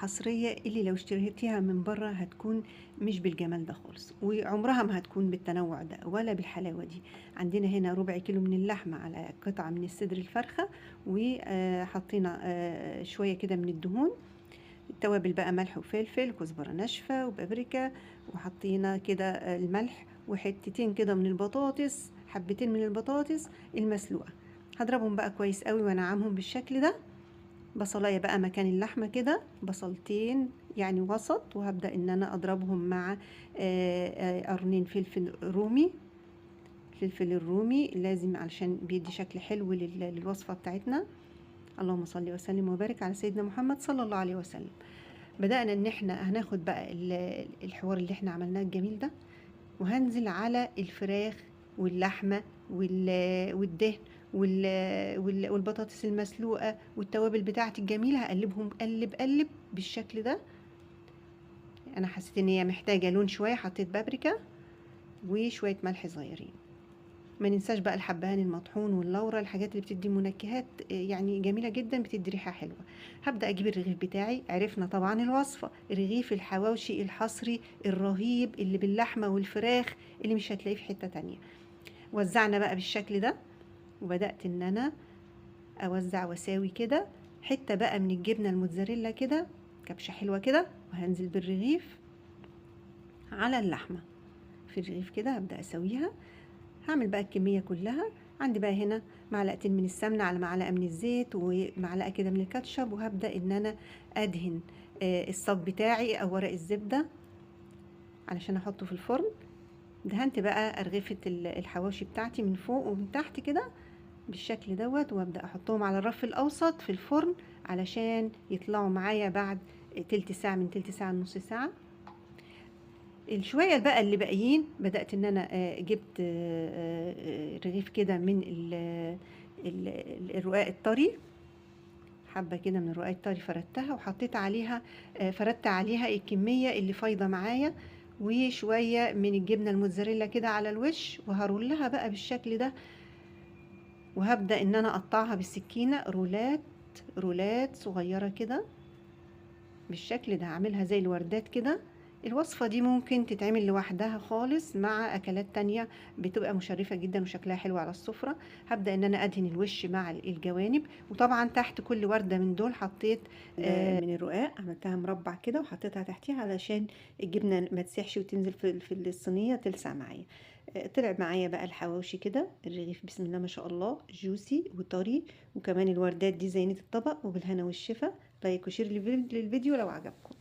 الحصرية اللي لو اشتريتيها من بره هتكون مش بالجمال ده خالص، وعمرها ما هتكون بالتنوع ده ولا بالحلاوة دي. عندنا هنا ربع كيلو من اللحمة على قطعة من الصدر الفرخة، وحطينا شوية كده من الدهون. التوابل بقى ملح وفلفل وكزبرة ناشفة وبابريكا، وحطينا كده الملح وحتتين كده من البطاطس، حبتين من البطاطس المسلوقة. هضربهم بقى كويس قوي وانعمهم بالشكل ده. بصلايه بقى مكان اللحمة كده، بصلتين يعني وسط، وهبدا ان انا اضربهم مع قرنين فلفل رومي. الفلفل الرومي لازم علشان بيدي شكل حلو للوصفه بتاعتنا. اللهم صل وسلم وبارك على سيدنا محمد صلى الله عليه وسلم. بدأنا ان احنا هناخد بقى الحوار اللي احنا عملناه الجميل ده، وهنزل على الفراخ واللحمة والدهن والبطاطس المسلوقة والتوابل بتاعتي الجميلة. هقلبهم قلب قلب بالشكل ده. انا حسيت ان هي محتاجة لون شوية، حطيت بابريكا وشوية ملح صغيرين. ما ننساش بقى الحبهان المطحون واللورة، الحاجات اللي بتدي منكهات يعني جميلة جدا، بتدي ريحة حلوة. هبدأ أجيب الرغيف بتاعي. عرفنا طبعا الوصفة، رغيف الحواوشي الحصري الرهيب اللي باللحمة والفراخ اللي مش هتلاقيه في حتة تانية. وزعنا بقى بالشكل ده، وبدأت إن أنا أوزع واساوي كده حتة بقى من الجبنة الموتزاريلا كده، كبشة حلوة كده، وهنزل بالرغيف على اللحمة في الرغيف كده. هبدأ أسويها. هعمل بقى الكمية كلها. عندي بقى هنا معلقتين من السمنة على معلقة من الزيت ومعلقة كده من الكاتشب، وهبدأ ان انا ادهن الصاج بتاعي او ورق الزبدة علشان احطه في الفرن. دهنت بقى ارغفة الحواشي بتاعتي من فوق ومن تحت كده بالشكل دوت، وابدأ احطهم على الرف الاوسط في الفرن علشان يطلعوا معايا بعد تلت ساعة، من تلت ساعة لنص ساعة. الشوية بقى اللي باقيين بدأت ان انا جبت رغيف كده من الرقاق الطري، حبة كده من الرقاق الطري فردتها وحطيت عليها، فردت عليها الكمية اللي فايضة معايا وشوية من الجبنة الموتزاريلا كده على الوش، وهرولها بقى بالشكل ده. وهبدأ ان انا اقطعها بالسكينة رولات رولات صغيرة كده بالشكل ده، هعملها زي الوردات كده. الوصفة دي ممكن تتعمل لوحدها خالص مع أكلات تانية، بتبقى مشرفة جدا وشكلها حلو على السفرة. هبدأ إن أنا أدهن الوش مع الجوانب، وطبعا تحت كل وردة من دول حطيت من الرقاق، عملتها مربع كده وحطيتها تحتيها علشان الجبنة ما تسيحش وتنزل في الصينية تلسع معايا. طلع معايا بقى الحواوشي كده، الرغيف بسم الله ما شاء الله juicy وطري، وكمان الوردات دي زينت الطبق. وبالهنا والشفا. like و share للفيديو لو عجبكم.